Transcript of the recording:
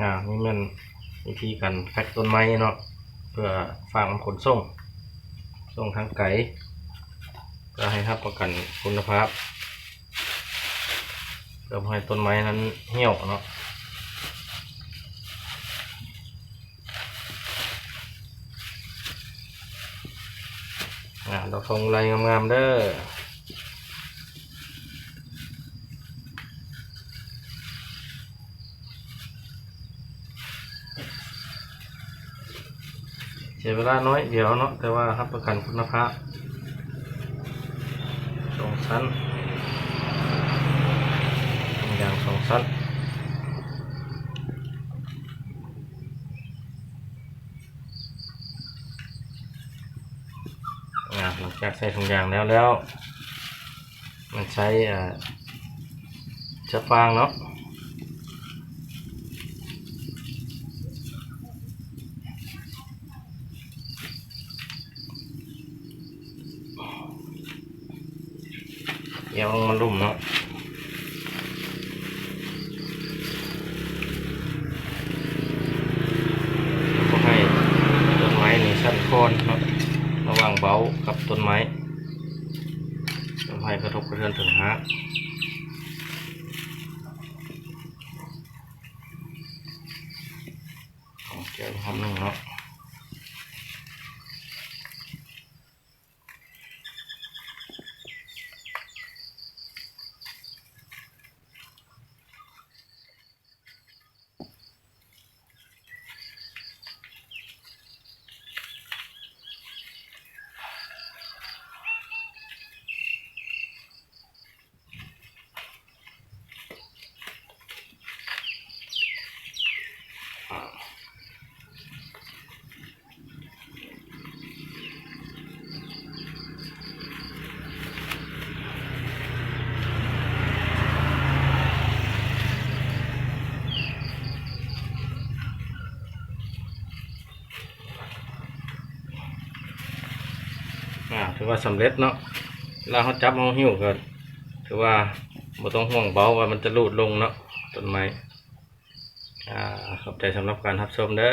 ອາ ນີ້ແມ່ນວິທີການແພັກຕົ້ນໄມ້ເນາະ ເພື່ອຝາກນຳຂົນສົ່ງ ສົ່ງທາງໄກ ເພື່ອໃຫ້ຮັບປະກັນຄຸນນະພາບ ເພື່ອບໍ່ໃຫ້ຕົ້ນໄມ້ນັ້ນຫ່ຽວເນາະ. ອາ ດອກທອງອຸໄລງາມໆເດີ. ໃຊ້ເວລາໜ້ອຍດຽວເນາະ ແຕ່ວ່າຮັບປະກັນຄຸນນະພາບ ສອງຊັ້ນ ທາງຢ່າງສອງຊັ້ນ. ອາ ຫຼັງຈາກໃສ່ຖົງຢາງແລ້ວ ແລ້ວ ມັນໃຊ້ ອາ ເຊືອກຟາງເນາະ ແຍກລົງມາລຸ່ມເນາະ ເພື່ອບໍ່ໃຫ້ຕົ້ນໄມ້ນີ້ສັ່ນຄອນເນາະ ລະຫວ່າງເບົ້າກັບຕົ້ນໄມ້ ເພື່ອບໍ່ໃຫ້ກະທົບກະເທືອນເຖິງຮາກ. ເອົາແກ້ວອີກຮອບໜຶ່ງເນາະ. ອາ ຖືວ່າສຳເລັດເນາະ ເວລາເຮົາຈັບເຮົາຫິ້ວກໍຖືວ່າບໍ່ຕ້ອງຫ່ວງເບົ້າວ່າມັນຈະຫຼຸດລົງເນາະ ຕົ້ນໄມ້. ອາ ຂອບໃຈສຳລັບການຮັບຊົມເດີ.